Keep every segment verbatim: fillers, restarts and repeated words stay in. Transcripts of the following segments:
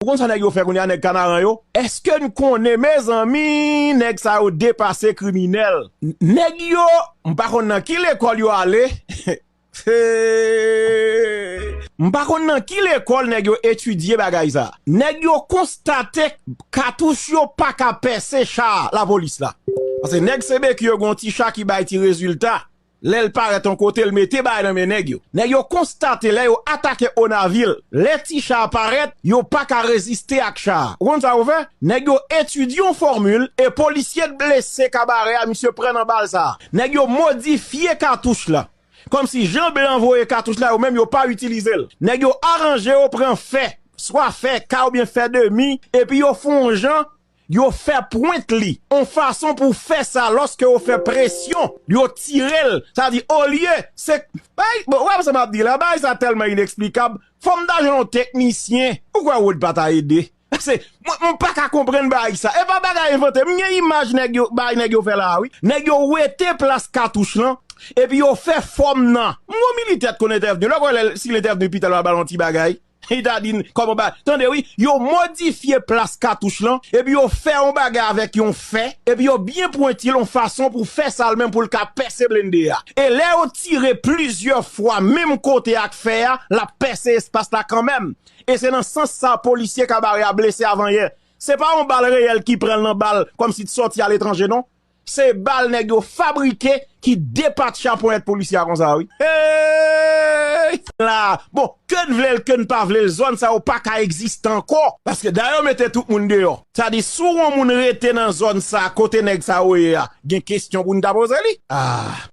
Ou konn sa nèg yo fè kounye a, nèg Kanaran yo? Èske n konnen, mezanmi, nèg sa yo depase kriminèl? N- Nèg yo, m pa konn nan ki lekòl yo ale. M pa konn nan ki lekòl nèg yo etidye bagay sa. Nèg yo konstate katouch yo pa ka pèse cha lapolis la. Paske nèg C B Q yo gen yon ti cha ki bay ti rezilta. Lè l parèt yon kote, l mete bagay nan men nèg yo. Nèg yo konstate lè yo atake Onavil, lè ti cha a parèt, yo pa ka reziste ak cha a. Ou konn sa yo fè? Nèg yo etidye yon fòmil e polisye blese Kabarè a, misye pran nan bal sa a. Nèg yo modifye katouch la. Kòmsi jan blan voye katouch la, yo menm yo pa itilize l. Nèg yo aranje yo pran fè, swa fè ka oubyen fè demi, epi yo fè yon jan, yo fè pwent li, yon fason pou fè sa, lòske yo fè presyon, yo tire l. Sa di, olye, se, bay, bon, wè sa m ap di la, bagay sa tèlman ineksplikab, fò m ta jwenn yon teknisyen, ou kwè Rod pa ta ede? Se, mwen, mwen pa ka konprann bagay sa. E pa bagay envante. M gen imaj nèg yo, bagay nèg yo fè la a, wi. Nèg yo wete plas katouch lan, epi yo fè fòm nan. M gon militè t konn entèvni. Lè w wè lè, si l entèvni pita l va ba l yon ti bagay. Li ta di n kòman ba. Tande, wi. Yo modifye plas katouch lan, epi yo fè yon bagay avèk yon fè, epi yo byen pwenti l yon fason pou fè sa l menm pou l ka pèse blende a. E lè yo tire plizyè fwa menm kote ak fè a, l ap pèse espas la kanmenm. E se nan sans sa polisye Kabarè a blese avanyè. Se pa yon bal reyèl ki pran l nan bal kòmsi t sòti aletranje, non. Se bal nèg yo fabrike ki depatche a ponyèt polisye a konsa, wi. Hey! La, bon, ke n vle l, ke n pa vle l, zòn sa yo pa ka egziste ankò. Paske dayè yo mete tout moun deyò. Sa di, si w wè yon moun rete nan zòn sa, kote nèg sa yo ye a, gen kesyon pou n ta poze li. Ah,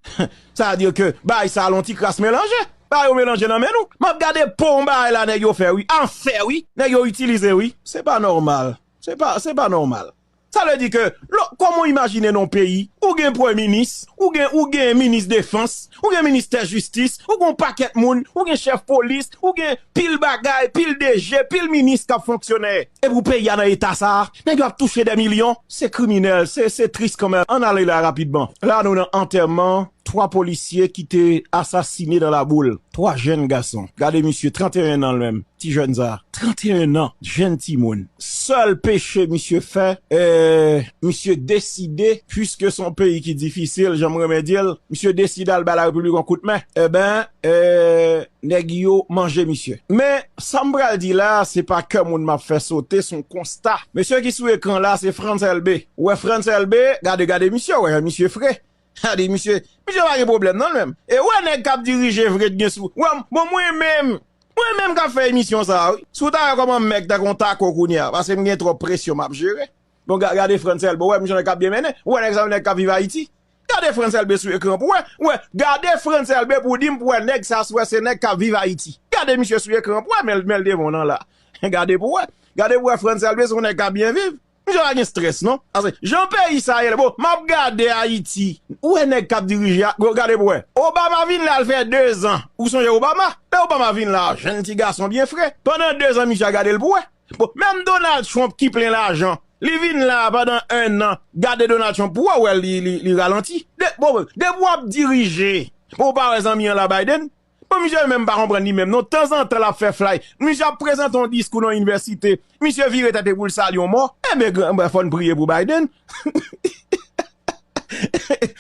sa di ke bagay sa a yon ti kras melanje. Bagay yo melanje nan men nou. M ap gade po yon bagay la nèg yo fè, wi. An fè, wi. Nèg yo itilize, wi. Se pa nòmal. Se pa, se pa nòmal. Sa vle di ke, lò, kòman w imajine nan yon peyi, ou gen premye minis, ou gen, ou gen minis defans, ou gen ministè jistis, ou gen yon pakèt moun, ou gen chèf polis, ou gen pil bagay, pil D G, pil minis k ap fonksyone. E pou peyi a nan eta sa a, nèg yo ap touche dè milyon, se kriminèl, se, se tris kanmenm. Ann ale la rapidman. La, nou nan antèman twa polisye ki te asasine dan laboul. Twa jèn gason. Gade misye, trannteyen an l menm. Ti jèn sa, trannteyen an, jèn timoun. Sèl peche misye fè, eh, misye deside, piske se yon peyi ki difisil, jan m renmen di l, misye deside al bay larepiblik yon kout men. Eben, eh, nèg yo manje misye. Men, sa m pral di la, se pa kè moun m ap fè sote, se yon konsta. Mesye ki sou ekran la, se Frantz Elbé. Ou wè Frantz Elbé, gade, gade misye, ou wè jan misye fre. Gade, misye, misye pa gen pwoblèm non l menm. E ou wè nèg k ap dirije vre t gen sou. Ou wè, bon, mwen menm, mwen menm k ap fè emisyon sa a, wi. Si w ta wè kòman m mèg tankou yon tako kounye a, paske m gen twòp presyon m ap jere. Bon, ga- gade Frantz Elbé, ou wè misye nèg k ap byen mennen. Ou wè nèg sa yo nèg k ap viv Ayiti. Gade Frantz Elbé sou ekran pou wè. Ou wè, gade Frantz Elbé pou w di m pou wè nèg sa a, si w wè se nèg k ap viv Ayiti. Gade misye sou ekran pou wè, men l men l devan w nan la. Gade pou wè. Gade pou wè Frantz Elbé se yon nèg k ap byen viv. Misye pa gen strès non. Paske jan peyi sa ye la, bon, m ap gade Ayiti. Ou wè nèg k ap dirije a, bon, gade pou wè. Obama vin la, l fè dezan. Ou sonje Obama? Lè Obama vin la, jèn ti gason byen fre. Pandan dezan, misye a gade l pou wè. Bon, menm Donald Trump ki plen lajan, li vin la pandan ennan, gade Donald Trump pou wè, wè li, li, li ralanti. De, bon, depi w ap dirije, bon, ou pa wè zanmi an la, Biden? Bon, misye menm pa konprann li menm non. Tanzantan, l ap fè fly. Misye ap prezante yon diskou nan yon inivèsite. Misye vire tèt li pou l salye yon mò. Enben, gran, fò n priye pou Biden.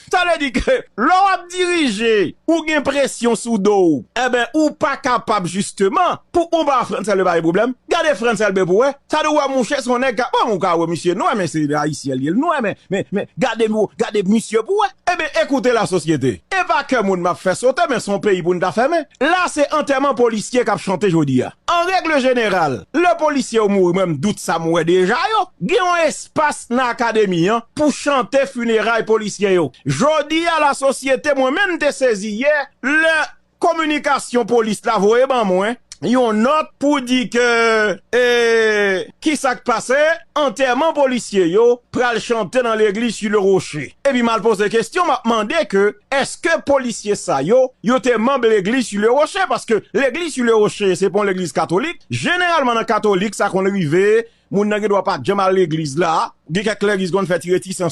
Sa vle di ke lè w ap dirije, ou gen presyon sou do w. Enben, ou pa kapab jisteman, pou ou pa Frantz Elbé pa gen pwoblèm. Gade Frantz Elbé pou wè. Sa di w wè mouche se yon nèg ka, bon, ou ka wè misye nwè, men se ayisyen li ye, l nwè, men, men, men, gade, gade misye pou wè. Enben, ekoute la sosyete. E pa kè moun m ap fè sote, men se yon peyi pou n ta fèmen. La, se antèman polisye k ap chante jodi a. An règle jeneral, lè polisye yo mouri, mwen m dout sa m wè deja yo, gen yon espas nan akademi an pou chante fineray polisye yo. Jodi a, lasosyete, mwen menm m te sezi yè, lè kominikasyon polis la voye ban mwen yon nòt pou di ke, e, kisa k pase, antèman polisye yo pral chante nan legliz Sur le Rocher. Epi m al poze kesyon, m ap mande ke, èske polisye sa yo, yo te manm legliz Sur le Rocher? Paske legliz Sur le Rocher, se pa yon legliz katolik. Jeneralman, nan katolik, sa konn rive, moun nan gen dwa pa t janm al legliz la. Gen kèk legliz konn fè ti retisans